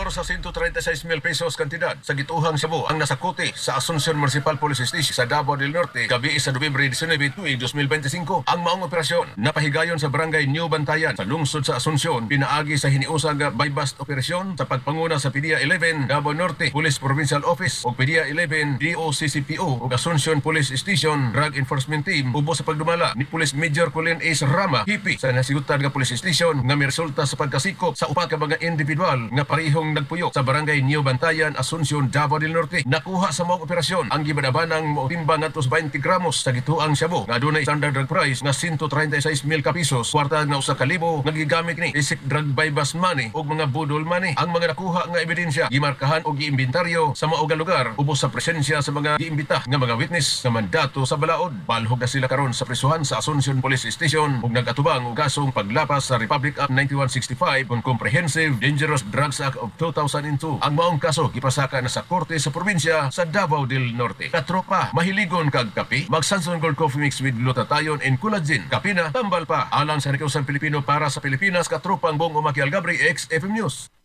Balor sa 136 mil pesos kantidad sa gituohang shabu ang nasakuti sa Asuncion Municipal Police Station sa Davao del Norte gabi sa Nobyembre 19, tuig 2025. Ang maong operasyon napahigayon sa Barangay New Bantayan sa lungsod sa Asuncion pinaagi sa hiniusang nga buy-bust operasyon sa pagpanguna sa PDEA 11 Davao Norte Police Provincial Office ug PDEA 11 DOCCPO ug Asuncion Police Station Drug Enforcement Team ubos sa pagdumala ni Police Major Colin A. Rama, hepe sa nasigutan nga police station, nga miresulta sa pagkasikop sa upat ka mga individual nga parehong nagpuyo sa Barangay New Bantayan, Asuncion, Davao del Norte. Nakuha sa maong operasyon ang gibanabanang motimbang ngadto 20 gramos sa gituohang shabu nga adunay standard drug price nga 136 mil ka pesos, kwarta nga 1,000 nga gigamit ni isip drug buy-bust money ug mga budol money. Ang mga nakuha nga ebidensya gimarkahan og giimbentaryo sa mao nga lugar ubos sa presensya sa mga giimbita nga mga witness nga mandato sa balaod. Balhog na sila karon sa prisuhan sa Asuncion Police Station ug nagatubang og kasong paglapas sa Republic Act 9165 on Comprehensive Dangerous Drugs Act of 2002. Ang maong kaso gipasaka na sa korte sa probinsya sa Davao del Norte. Katropa, mahiligon kag kape? Mag Sanson Gold Coffee Mix with glutathione and collagen. Kape na, tambal pa. Alang sa Nikausang Pilipino para sa Pilipinas, katropang Bong Umaki Algabri, XFM News.